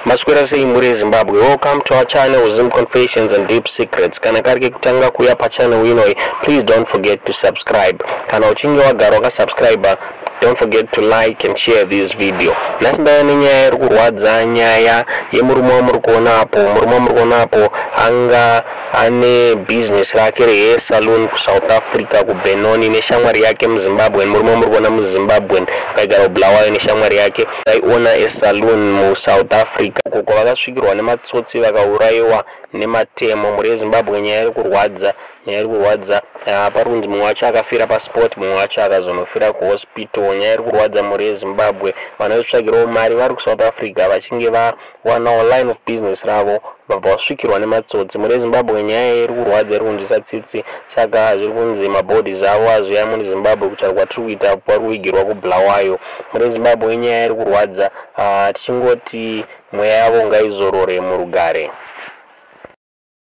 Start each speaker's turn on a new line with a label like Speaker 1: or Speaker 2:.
Speaker 1: Maswera sei mhuri yeZimbabwe? Welcome to our channel, Zim Confessions and Deep Secrets. Kana kari kekutanga kuuya pachannel inoyi, please don't forget to subscribe. Kana uchinge wagara wakasubscribe, don't forget to like and share this video. Nhasi ndauya nenyaya iri kurwadza, nyaya yemurume wamuri kuona apo. Murume wamuri kuona apo anga ane business rake rehair salon kuSouth Africa, kuBenoni, neshamwari yake muZimbabwe. Murume wamuri kuona muZimbabwe akaigara kuBulawayo neshamwari yake, vaiona esalon muSouth Africa, uko kwavakasvikirwa nematsotsi vakaurayiwa nematemo. Mhuri yeZimbabwe, nyaya iri kurwadza, nyaya iri kurwadza. Pari kunzi mumwe wacho akafira paspot, mumwe wacho akazonofira kuhospital. Nyaya iri kurwadza, mhuri yeZimbabwe. Vanhu vekutsvagirawo mari vari kuSouth Africa, vachinge vawanawo line of business ravo, vabva vasvikirwa nematsotsi. Mhuri yeZimbabwe, nyaya iri kurwadza, iri kunzwisa tsitsi. Saka zviri kunzi mabodies avo azoya mune Zimbabwe. Kutaura kwatiri kuita, vari kuvigirwa kuBulawayo. Mhuri yeZimbabwe, nyaya iri kurwadza. Tichingoti mweya yavo ngaizorore murugare.